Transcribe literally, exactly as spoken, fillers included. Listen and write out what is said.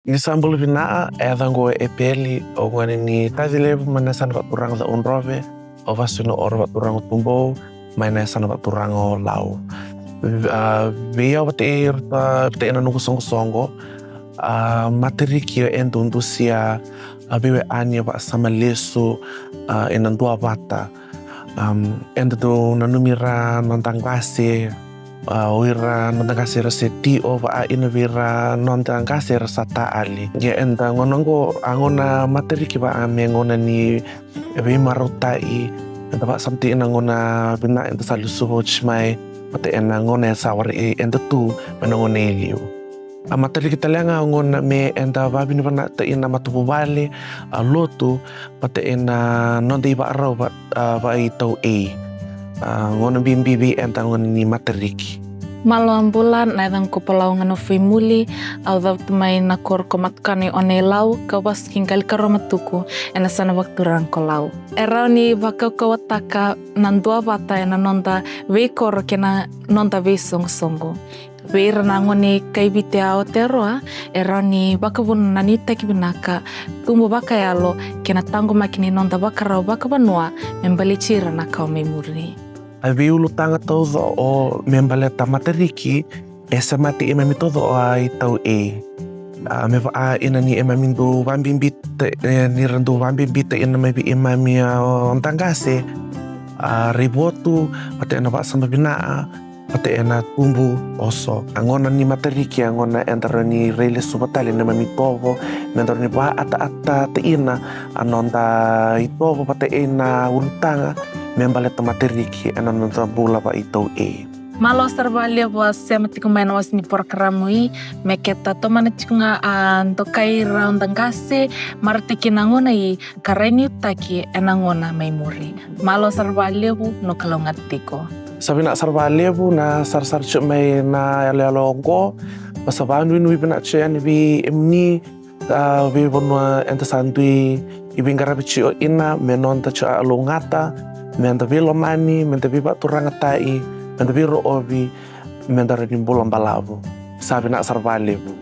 Ni sa bula vinaka, e yacaqu o Epeli, au gone ni Kacilevu mai na yasana vakaturaga o Cakaudrove, au vasu ina oro vakaturaga o Tubou mai na yasana vakaturaga o Lau. A, vei au vata, vata ena noqu soqosoqo, a, matariki e dau dusia a veiwekani vakasama lesu, a, ena duavata. Am, eda dau nanumi ira noda qase, a, o ira noda qase era se tio, vaka ina vei ira noda qase era sa taali. Ia eda gauna oqo, a gauna matariki vaka me gauna ni veimarautaki, eda vakasama tiko ina gauna vinaka eda sa lesuva oti mai vata ena gauna e sa warai eda tu mai na gauna e liu. A matariki tale ga a gauna me eda vakavinavinakataka ina matavuvale, a lotu, vata ena noda ivakarau va, a, vakaitauei. A, gauna bibi vei eda gauna ni matariki. Malo, a bula, na yacaqu o Palau Ganofuimuli, au cavuta mai na koro ko Matukana i Oneilau, kau vasu ki Qalikaromatuku, ena yasana vakaturaga ko Lau. E rawa ni vakaukauwataka na duavata ena noda veikoro kei na noda veisoqosoqo. Vei ira na gone kaiviti i Aotearoa, e rawa ni vakavuna na nuitaki vinaka, tubu vakayalo, kei na taqomaki ni noda vakarau vakavanua me baleti ira na kawa mai muri. A veiulutaga taucoko me baleta matariki, e semati keimami taucoko a itauei. A, me vaka ina ni keimami dau vakabibita, e, ni ra dau vakabibita ina mai vei keimami, a, noda qase, a, raivotu, vata ena vakasama vinaka, vata ena tubu oso. A gauna ni matariki a gauna eda rawa ni rai lesuva tale na neimami itovo, meda rawa ni vakaataataka ina a noda itovo vata ena ulutaga me baleta matariki ena noda bula vakaitauei. Malo sara vakalevu a sema tiko mai na wase ni porokaramu i, me keta tomana tiko ga a dokai ira noda qase, marautaki na gauna i, ka rai nuitaki ena gauna mai muri. Malo sara vakalevu, no kalougata tiko. Sa vinaka sara vakalevu na sarasara tiko mai na yaloyalo oqo. Au sa vakanuinui vinaka tiko yani vei kemuni, a, veivanua eda sa dui veiqaravi tiko ina, me noda tiko a lougata, meda veilomani, meda veivakaturagataki, meda veiroovi, meda rawa ni bula balavu. Sa vinaka sara vakalevu.